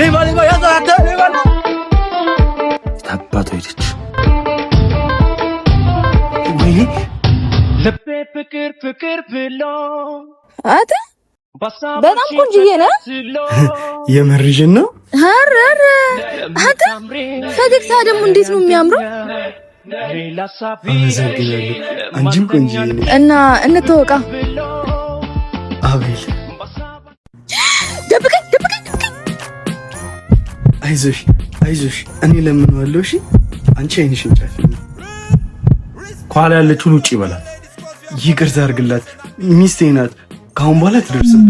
ሌባ ሌባ ያዘው አንተ ሌባ! አባቷ ሄደች። ወይኔ! ልቤ ፍቅር ፍቅር ብሎ አንተ በጣም ቆንጅዬ ነህ። የምርሽን ነው? ኧረ ኧረ፣ አንተ ፈገግታ ደግሞ እንዴት ነው የሚያምረው! አመሰግናለሁ። አንቺም ቆንጅዬ ነሽ። እና እንተዋወቃ። አቤል። ደብቀኝ፣ ደብቀኝ፣ ደብቀኝ። አይዞሽ አይዞሽ፣ እኔ ለምነዋለሁ። እሺ፣ አንቺ አይንሽን ጨፍኝ። ከኋላ ያለችውን ውጭ ይበላል። ይቅርታ አድርግላት፣ ሚስቴ ናት። ከአሁን በኋላ ትደርስበት።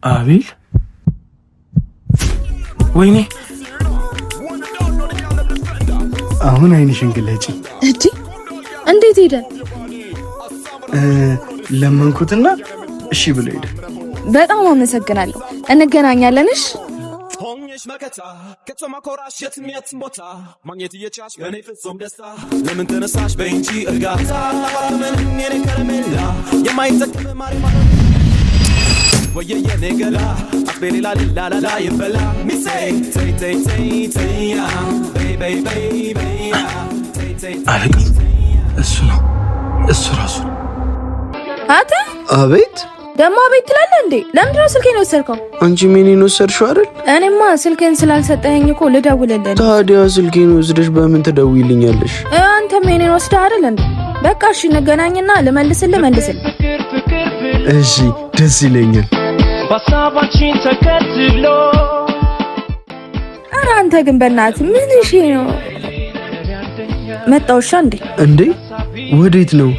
አቤል፣ ወይኔ! አሁን አይንሽን ግለጪ። እዲ፣ እንዴት ሄደ? ለመንኩትና እሺ ብሎ ሄደ። በጣም አመሰግናለሁ። እንገናኛለን። እሺ። ሆኜሽ መከታ ከቶ ማኮራሽ የትም የትም ቦታ ማግኘት እየቻልሽ በእኔ ፍጹም ደስታ ለምን ተነሳሽ በይ እንጂ እርጋታ ምን የኔ ከረሜላ የማይጠቅም ማሪ ወየ የኔ ገላ አትቤ ሌላ ሌላ ላላ ይበላ ሚሴ ተይ ተይ ተይ ተይ በይ በይ በይ በይ ተይ ተይ። አለቃ፣ እሱ ነው፣ እሱ ራሱ ነው። አንተ! አቤት። ደግሞ አቤት ትላለህ እንዴ? ለምንድን ነው ስልኬን የወሰድከው? አንቺ የኔን ወሰድሽው አይደል? እኔማ ስልክህን ስላልሰጠኸኝ እኮ ልደውልልህ ነው። ታዲያ ስልኬን ወስደሽ በምን ትደውይልኛለሽ? አንተም የኔን ወስደህ አይደል እንዴ? በቃ እሺ፣ እንገናኝና ልመልስልህ፣ መልስልህ። ፍቅር ፍቅር ብሎ እሺ፣ ደስ ይለኛል። በሀሳባችን ተከትሎ። ኧረ አንተ ግን በእናትህ ምን እሺ ነው? መጣው እሺ እንዴ? እንዴ፣ ወዴት ነው?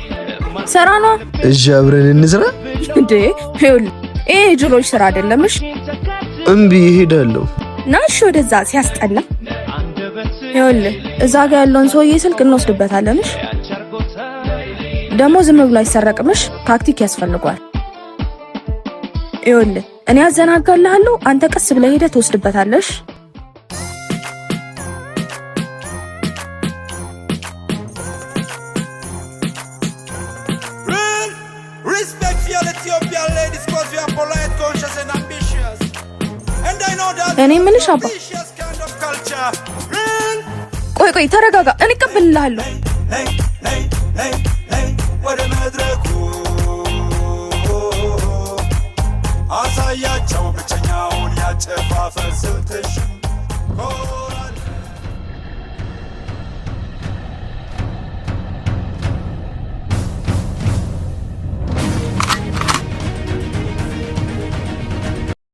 ስራ ነው። እሺ፣ አብረን እንስራ። እንዴ፣ ይኸውልህ፣ ይሄ የጅሎች ስራ አይደለም። እሺ። እምቢ፣ እሄዳለሁ። ና እሺ፣ ወደዛ፣ ሲያስጠላ። ይኸውልህ፣ እዛ ጋ ያለውን ሰውዬ ስልክ እንወስድበታለን። እሺ፣ ደግሞ ዝም ብሎ አይሰረቅም። እሺ፣ ታክቲክ ያስፈልገዋል። ይኸውልህ፣ እኔ አዘናጋልሃለሁ፣ አንተ ቀስ ብለህ ሄደህ ትወስድበታለህ። እሺ? Real respect for all Ethiopian ladies 'cause we are polite, conscious and ambitious. And I know that እኔ የምልሽ አባ፣ ambitious kind of culture. Real ቆይ ቆይ፣ ተረጋጋ። እኔ እቀበልልሃለሁ። hey hey hey hey ወደ መድረኩ አሳያቸው ብቸኛውን ያጨፋፈር ስልትሽ።